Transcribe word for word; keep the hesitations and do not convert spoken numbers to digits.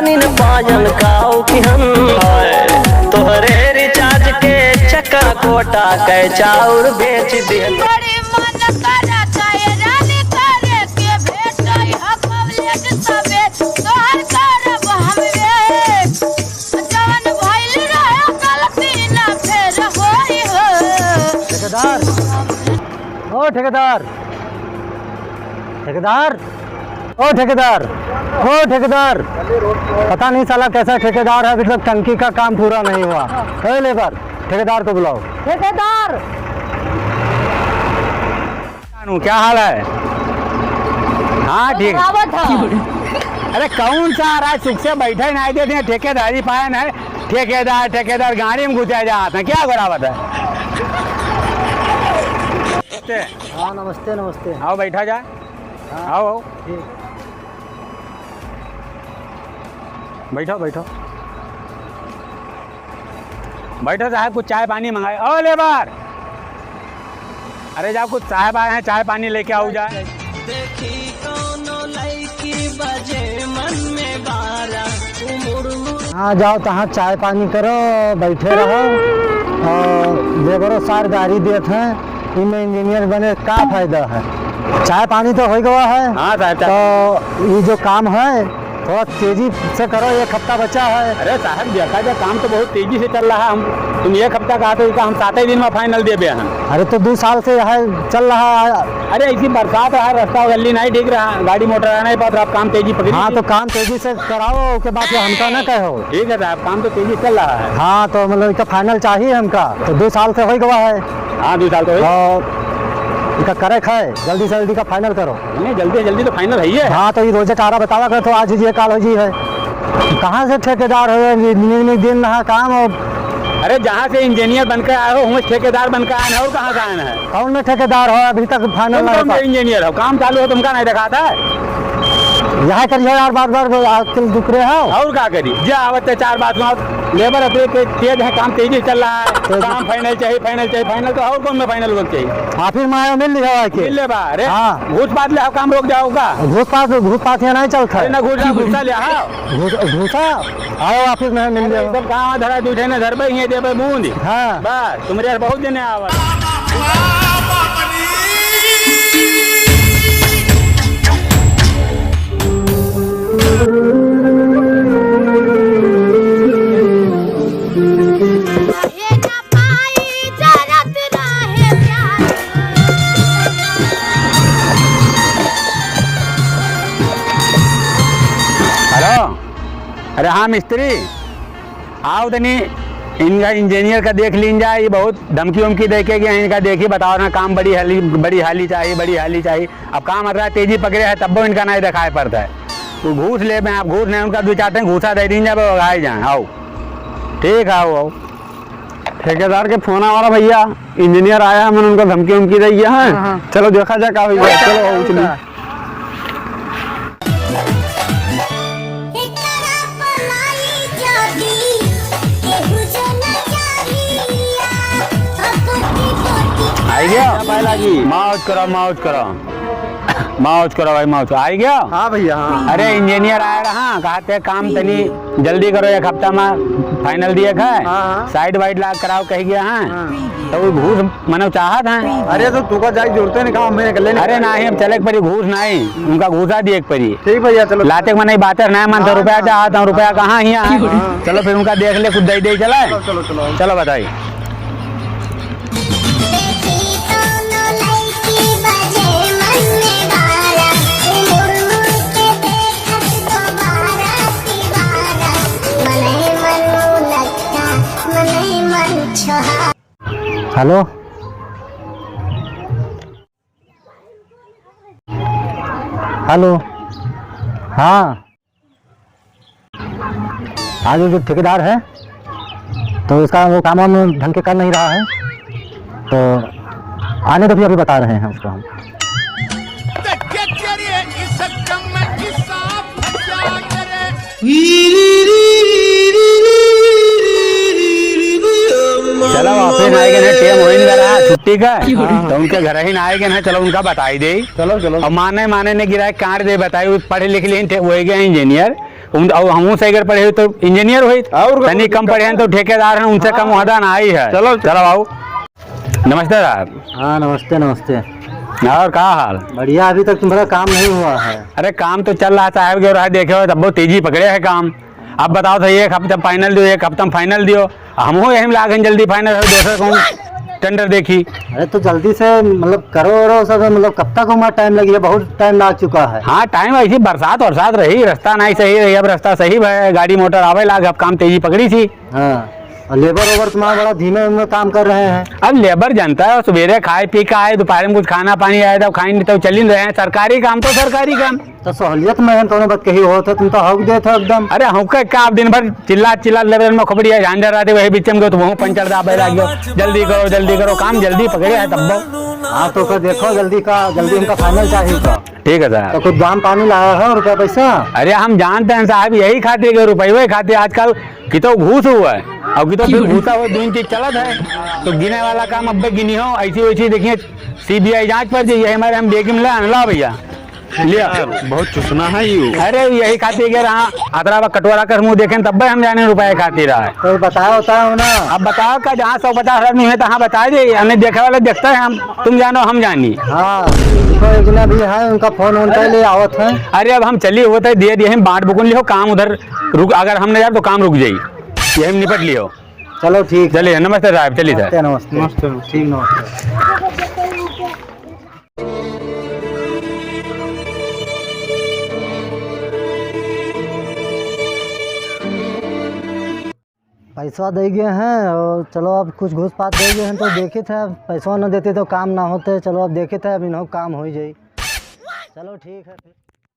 इन पायल काऊ की हम, तोहरे recharge के चक्का कोटा के चाउर बेच दिहन। बड़ी मन करत है रानी करे के भेंट, आई ह कब लेट सबेर, तोहर करब हम wait। जवन भइल रहे गलती ना फेर होई हो। ठेकेदार, ओ ठेकेदार, ठेकेदार, ओ ठेकेदार, ओ ठेकेदार, पता नहीं साला कैसा ठेकेदार है, अभी तक टंकी का काम पूरा नहीं हुआ। ए labour, ठेकेदार को बुलाओ। ठेकेदार। क्या हाल है? हाँ, ठीक। आवत है। अरे, कौन सा आ रहा है? सुख से बैठे नहीं देते हैं, ठेकेदारी पाए नहीं। ठेकेदार, ठेकेदार, गाड़ी में घुसा जात है, क्या करावत है? हाँ, नमस्ते, नमस्ते। आओ, बैठा जा। हाँ। आओ, आओ। ठीक। बैठो, बैठो। बैठो साहब, कुछ चाय पानी मंगाए। ओ labour, अरे जाओ, कुछ साहब आए हैं, चाय पानी लेके आओ जाए। देखी कौनो लड़की बजे मन में बारा, उ मुड़ मुड़। हाँ, जाओ तहाँ चाय पानी करो, बैठे रहो। और labour सार गारी देत हैं, इनमें engineer बने का फायदा है? चाय पानी तो हो गवा है। हाँ साहब, चाय तो ये जो काम है, थोड़ा तेजी से करो, एक हफ्ता बचा है। अरे साहब, देखा जाए, काम तो बहुत तेजी से चल रहा है। हम, तुम एक हफ्ता कहा तो इसका हम सात ही दिन में final देबे हैं। अरे तो दो साल से यह चल रहा है। अरे ऐसी बरसात रहा, रास्ता गली नहीं ठीक रहा, गाड़ी मोटर आ नहीं पात रहा, आप काम तेजी पकड़ी। हाँ, तो काम तेजी से कराओ, उसके बाद फिर हमका ना कहो। ठीक है साहब, काम तो तेजी चल रहा है। हाँ, तो मतलब इसका final चाहिए हमका, तो दो साल से हो गवा है। हाँ, दो साल तो हो। और इसका करे है, जल्दी से जल्दी का final करो। नहीं, जल्दी से जल्दी तो final है ही है। हाँ, तो ये रोजे टारा बतावा कर, तो आज ही ये काल हो जी है। कहाँ से ठेकेदार हो, ये नीक नीक दिन रहा काम हो। अरे, जहाँ से engineer बन के आए हो, वहीं ठेकेदार बन के आए हैं, और कहाँ से आए हैं? कौन में ठेकेदार हो, अभी तक final तुम नहीं कौन पा- engineer हो? काम चालू हो, तुमका नहीं दिखाता है? यहाँ करिए यार, बार बार आजकल दुख रहे हो। और क्या करी, जा आवत है चार बात सुनाओ। Labour अतरे ते-, तेज है, काम तेजी से चल रहा है, तेजी। काम final चाहिए, final चाहिए, final तो और कौन में final होना चाहिए? Office में आयो, मिल लिया है कि? मिल ले बा, अरे, हाँ। घूस पास ले आओ, काम रुक जाओ का? घूस पास, घूस पास यहाँ नहीं चलता अरे है। ना घूस ना, घूसा ले आओ। घूस, घूसा? आओ office में, मिल अरे, जाओ। सब काम धरा, दू ठे ना धरबे, ये देबे बूंद। हाँ। बस, तुम्हारे यार बहुत जने आवत। Hello, अरे हाँ मिस्त्री, आओ तनी इनका engineer का देख लीन जाए। ये बहुत धमकी उमकी दे के गए हैं, इनका देखी बताओ ना, काम बड़ी हाली, बड़ी हाली चाहिए, बड़ी हाली चाहिए। अब काम अतरा तेजी पकड़े है, तब्बो इनका नहीं दिखाई पड़ता है। वो घूस लेबे, आप घूस नहीं, उनका दो चार ठे घूसा दे दीन जाए, वो आए जाए। आओ, ठीक है, आओ, आओ। ठेकेदार के फोन आवा रहा भैया, engineer आया है, मैंने उनको धमकी उमकी दी है। हाँ, हाँ। चलो देखा जाए का हुई है। चलो, आओ, चलिए। आई गया? मौज करो, मौज करो। मौज करो भाई, मौज करो। आई गया? हाँ भैया, हाँ। अरे, engineer आया रहा, कहा थे काम तनी जल्दी करो, एक हफ्ता में final दिए खाए। हाँ, हाँ। Site वाइट लाग कराओ कही गया है। हाँ। तो वो घूस मने चाहत हैं। अरे, तो तू का जाए जरूरत नहीं, कहा हमें निकले नहीं। अरे, नहीं, हम चले के परी, घूस नहीं, उनका घूसा दिए के परी। ठीक भैया, चलो। लाते के मने बात है, नहीं मानता, हाँ, रुपया हाँ। चाहत हैं, रुपया कहाँ हिया है? हाँ। चलो फिर उनका देख ले, कुछ दे दे चला। चलो, चलो, चलो। चलो बताइए। देखी कौनो लड़की बजे मन में बारा, मुड़ मुड़ के देखत दोबारा, तिबारा, मनई मन मुलक्का, मनई मन छोहा। Hello, hello, हाँ। आज वो जो ठेकेदार है, तो उसका वो काम वाम ढंग के कर नहीं रहा है, तो आने दो, फिर अभी बता रहे हैं उसको हम। चलो, वापस आए गए ना, टेम हो ही नहीं रहा छुट्टी का, तो उनके घर ही ना आए गए ना, चलो उनका बताई दे। चलो, चलो। और माने, माने ने गिराए काट दे, बताई, वो पढ़े लिख लिए, थे-, हो गए engineer, उन-, अउ हमहूँ सही कर पढ़े होई तो इंजीनियर होई। और का तनी कम दिक्कत पढ़े हैं है? तो ठेकेदार हैं, उनसे हाँ। कम ओहदा नाहीं है। चलो। चलो आओ। नमस्ते साहब। हाँ, नमस्ते, नमस्ते। और का हाल? बढ़िया, अभी तक तुम्हारा काम नहीं हुआ है। अरे काम तो चल रहा है साहब, जो रहा देखे हो तब बहुत तेजी पकड़े है काम। अब बताओ तो एक हफ्ता final दियो, एक हफ्ता में final दियो। हमहूँ यही में लागन जल्दी final हो, दूसरा कौन tender देखी। अरे तो जल्दी से मतलब करो, और सब मतलब कब तक हमारा time लगी है, बहुत time लाग चुका है। हाँ, time ऐसी बरसात वरसात रही, रास्ता नहीं सही रही, अब रास्ता सही है, गाड़ी मोटर आवे लाग, अब काम तेजी पकड़ी थी। हाँ, और labour ओबर तुम्हारा बड़ा धीमे धीमे काम कर रहे हैं। अब labour जानता है, सुबेरे खाए पी के आए, दोपहर में कुछ खाना पानी आए, तब खाई नहीं, तब चल ही रहे हैं। सरकारी काम तो सरकारी काम। तो सहूलियत में है, कौनो बात कही हो तो तुम तो हक देत हो एकदम। अरे हमका का, आप दिन भर चिल्ला चिल्ला labour में खोपड़ी है, झांझर रहते, वही बीच में तो वहूँ पंचर दाबे लाग गयो, जल्दी करो, जल्दी करो, काम जल्दी पकड़े है तब। हाँ, तो ओकर देखो जल्दी का, जल्दी हमका final चाहिए का। ठीक है साहब। तो कुछ दाम पानी लाया है, रुपया पैसा? अरे हम जानते हैं साहब, यही खातिर के रुपये खातिर आजकल कितो घूस हुआ है, और कितो फिर घूसा हुआ, दो चीज चलत है, तो गिने वाला काम अब गिनी हो, ऐसी वैसी देखिए, CBI जांच पर जाइए, हमारे हम बेगिम ला, ला भैया, लिया। यार, बहुत चुसना है यू। अरे यही खातिर के रहा, अतरा बा कटोरा कर मुँह देखें तब हम जाने रुपये खातिर रहा है। कोई बताया होता है ना? अब बताओ का, जहाँ सौ पचास आदमी है तहाँ बता दे, हमें देखे वाले देखते हैं हम, तुम जानो हम जानी। हाँ, उनको एक जना भी है, उनका फोन वोन कर ले आवत है। अरे अब हम चली होते दिए दिए हम बांट बुकुन लियो, काम उधर रुक, अगर हम नहीं जाए तो काम रुक जाई, ये हम निपट लियो। चलो ठीक है। चलिए, नमस्ते साहब, चलिए सर। नमस्ते, नमस्ते। नमस्ते। ठीक, नमस्ते। पैसा दे गए हैं और चलो अब कुछ घूस पात दे गए हैं तो देखित है, पैसा न देते तो काम ना होते। चलो अब देखित है, अब इन्हों काम हो ही जाई। चलो ठीक है फिर।